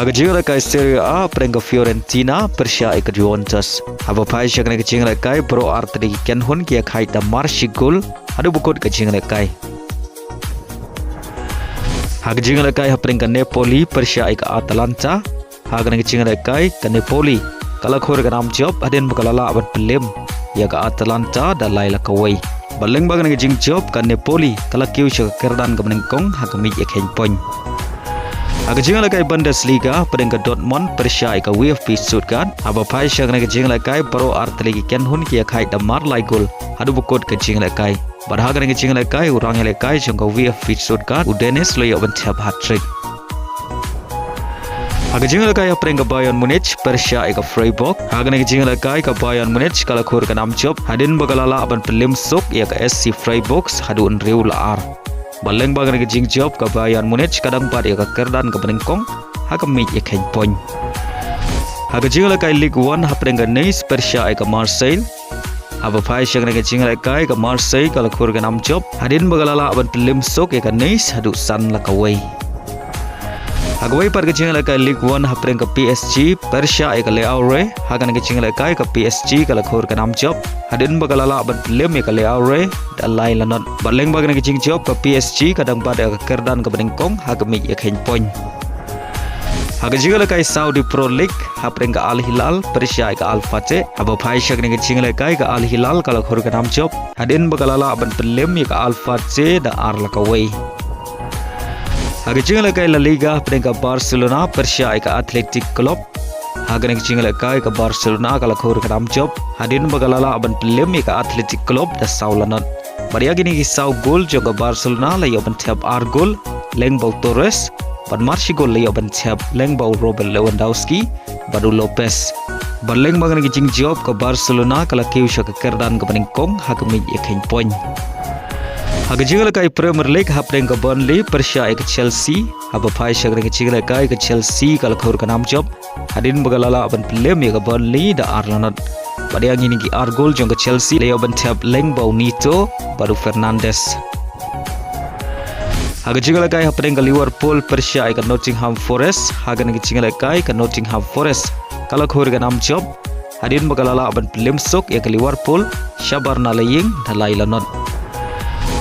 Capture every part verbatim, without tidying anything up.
Ha ka jingïalehkai Serie A, hapdeng ka Fiorentina pyrshah ïa ka Juventus, haba phai sha kane ka jingïalehkai, baroh artylli ki kynhun ki ïakhaid da mar shi gol haduh ba kut ka jingïalehkai. Ha ka jingïalehkai hapdeng ka Napoli pyrshah ïa ka Atalanta, ha kane ka jingïalehkai ka Napoli ka la khur ka nam jop hadien ba ka la lah ban pynlem ïa ka Atalanta da lai la kawei. Bad lyngba kane ka jingjop, ka Napoli ka la kiew sha ka kyrdan kaba nyngkong ha ka miej ïakheiñ point. Ha ka jingïalehkai Bundesliga, hapdeng ka Dortmund pyrshah ïa ka VfB Stuttgart, haba phai sha kane ka jingïalehkai, baroh artylli ki kynhun ki ïakhaid da mar lai gol haduh ba kut ka jingïalehkai. Bad ha kane ka jingïalehkai, u rangïalehkai jong ka VfB Stuttgart, u Dennis, u la ïoh ban thep hat-trick. Ha ka jingïalehkai hapdeng ka Bayern Munich pyrshah ïa ka Freiburg, ha kane ka jingïalehkai ka Bayern Munich ka la khur ka nam jop hadien ba ka la lah ban pynlem suk ïa ka SC Freiburg haduh hynriew la ar. Bad lyngba kane ka jingjop, ka Bayern Munich ka dang bat ïa ka kyrdan kaba nyngkong ha ka miej ïakheiñ point. Ha ka jingïalehkai Ligue One, hapdeng ka Nice pyrshah ïa ka Marseille, haba phai sha kane ka jingïalehkai, ka Marseille ka la khur ka nam jop hadien ba ka la lah ban pynlem suk ïa ka Nice haduh san la kawei. Ha kawei pat ka jingïalehkai Ligue One, hapdeng ka PSG pyrshah ïa ka Le Havre, ha kane ka jingïalehkai ka PSG ka la khur ka nam jop hadien ba ka la lah ban pynlem ïa ka Le Havre da lai la not. Bad lyngba kane ka jingjop, ka PSG ka dang bat ïa ka kyrdan kaba nyngkong ha ka miej ïakheiñ point. Ha ka jingïalehkai Saudi Pro League, hapdeng ka Al Hilal pyrshah ïa ka Al Fateh, haba phai sha kane ka jingïalehkai, ka Al Hilal ka la khur ka nam jop hadien ba ka la lah ban pynlem ïa ka Al Fateh da ar la kawei. Ha ka jingïalehkai La Liga, hapdeng ka Barcelona pyrshah ïa ka Athletic Club, ha kane ka jingïalehkai ka Barcelona ka la khur ka nam jop hadien ba ka la lah ban pynlem ïa ka Athletic Club da saw la not. Bad ïa kine ki saw gol jong ka Barcelona la ïoh ban thep ar gol lyngba u Torres, bad mar shi gol la ïoh ban thep lyngba u Robert Lewandowski bad u Lopez. Bad lyngba kane ka jingjop, ka Barcelona ka la kiew sha ka kyrdan kaba nyngkong ha ka miej ïakheiñ point. Ha ka jingïalehkai Premier League, hapdeng ka Burnley pyrshah ïa ka Chelsea, haba phai sha kane ka jingïalehkai, ka Chelsea ka la khur ka nam jop hadien ba ka la lah ban pynlem ïa ka Burnley da ar la not. Bad ïa kine ki ar gol jong ka Chelsea la ïoh ban thep lyngba u Neto bad u Fernandes. Ha ka jingïalehkai hapdeng ka Liverpool pyrshah ïa ka Nottingham Forest, ha kane ka jingïalehkai ka Nottingham Forest ka la khur ka nam jop hadien ba ka la lah ban pynlem suk ïa ka Liverpool shabar na la ïing da lai la not.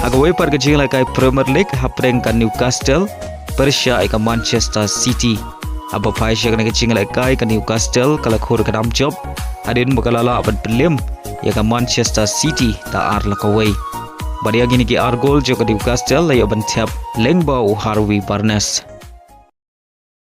Ha kawei pat ka jingïalehkai Premier League, hapdeng ka Newcastle pyrshah ïa ka Manchester City, haba phai sha kane ka jingïalehkai, ka Newcastle ka la khur ka nam jop hadien ba ka la lah ban pynlem ïa ka Manchester City da ar la kawei. Bad ïa kine ki ar gol jong ka Newcastle la ïoh ban thep lyngba u Harvey Barnes.